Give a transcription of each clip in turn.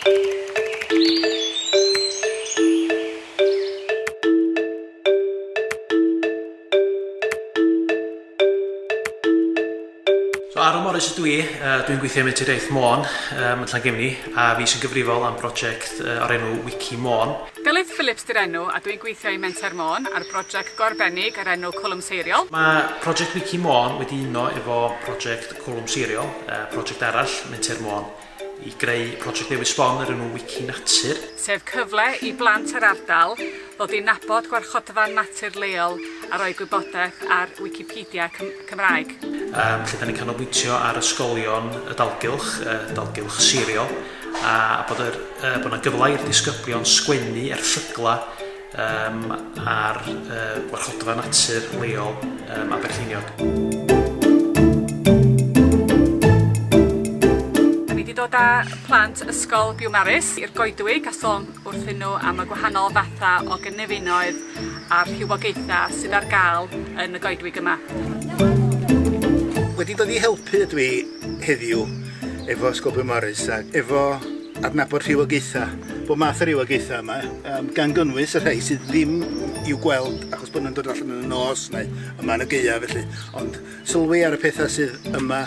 So Aaron Morris ydw i, uh, dwi'n gweithio ym Menter Iaith Môn um, yn Llangefni a fi sy'n gyfrifol am brosiect uh, o'r enw Wiki Môn. Delyth Phillips di'r enw a dwi'n gweithio i Menter Môn ar brosiect gorbennig o'r enw Cwlwm Seiriol. Mae prosiect Wiki Môn wedi uno efo prosiect Cwlwm Seiriol, uh, prosiect arall Menter Môn, i greu prosiect newydd sbon o'r enw Wiki Natur. Sef cyfle i blant yr ardal ddod i nabod gwarchodfa natur leol a rhoi gwybodaeth ar Wicipedia Cymraeg. Um, lle da ni'n canolbwyntio ar ysgolion y dalgylch, y dalgylch siriol, a bod, yr, uh, bod yna gyfle i'r disgyblion sgwennu erthyglau um, ar uh, gwarchodfa natur leol um, Aberlleiniog. Da ni wedi dod â plant ysgol Biwmaris i'r goedwig a sôn wrthyn nhw am y gwahanol fathau o gynefinoedd a'r rhywogaethau sydd ar gael yn y goedwig yma. Wedi dod i helpu ydw i heddiw efo Ysgol Biwmaris ac efo adnabod rhywogaethau, bob math o rywogaethau yma, um, gan gynnwys y rhai sydd ddim i'w gweld achos bod nhw'n dod allan yn y nos neu yma yn y gaeaf felly, ond sylwi ar y pethau sydd yma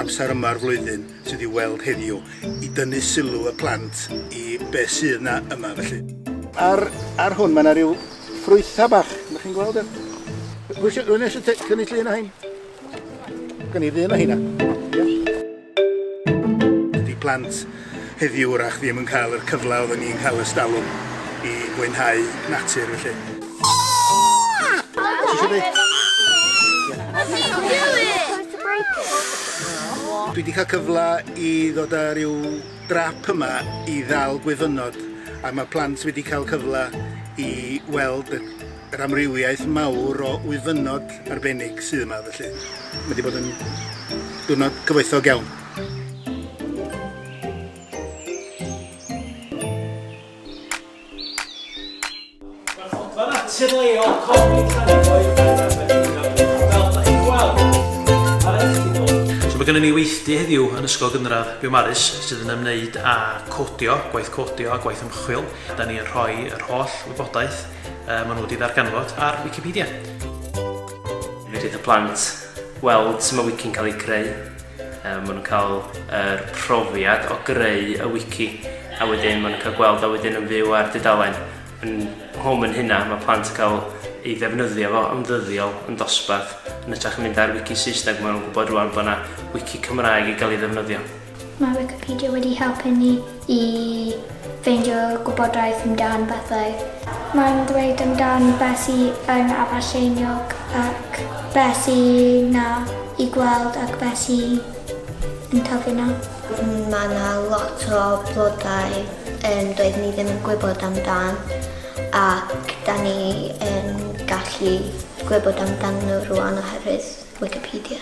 amser yma'r flwyddyn sydd i'w weld heddiw i dynnu sylw y plant i beth sydd yna yma felly. Ar, ar hwn mae yna rhyw ffrwythau bach, ydych chi'n gweld yr... Rwy'n eisiau cynnig llun o hein? Gen i ddyn o heina. Ie. Dydy plant heddiw wrach ddim yn cael yr cyfle oedden ni'n cael ers talwm i fwynhau natur felly. Ti eisiau dweud? Dwi wedi cael cyfle i ddod â rhyw drap yma i ddal gwyfynod a mae plant wedi cael cyfle i weld y yr amrywiaeth mawr o wyfynod arbennig sydd yma felly mae wedi bod yn diwrnod cyfoethog iawn. Gwarchodfa natur leol Comin Llanelwy fel da chi'n gweld ar erthygl. So mae gennym ni weithdy heddiw yn Ysgol Gynradd Biwmaris sydd yn ymwneud â codio, gwaith codio a gwaith ymchwil. Da ni yn rhoi yr holl wybodaeth maen nhw wedi ddarganfod ar Wikipedia. Fedrith y plant weld sut mae wici'n cael ei creu. Um, maen nhw'n cael yr profiad o greu y wiki a wedyn maen nhw'n cael gweld a wedyn yn fyw ar dudalen. Yn hwm yn hynna, mae plant yn cael ei ddefnyddio fo yn ddyddiol yn dosbarth. Yn hytrach yn mynd ar wiki Saesneg, maen nhw'n gwybod rwan bod yna wiki Cymraeg i gael ei ddefnyddio. Mae Wikipedia wedi helpu ni i ffeindio gwybodaeth amdan bethau. Mae'n dweud amdan beth sy yn Aberlleiniog ac beth sy 'na i gweld ac beth sy yn tyfu 'na. Mae 'na lot o blodau yym doeddwn i ddim yn gwybod amdan ac 'da ni yn gallu gwybod amdanyn nhw rŵan oherwydd Wikipedia.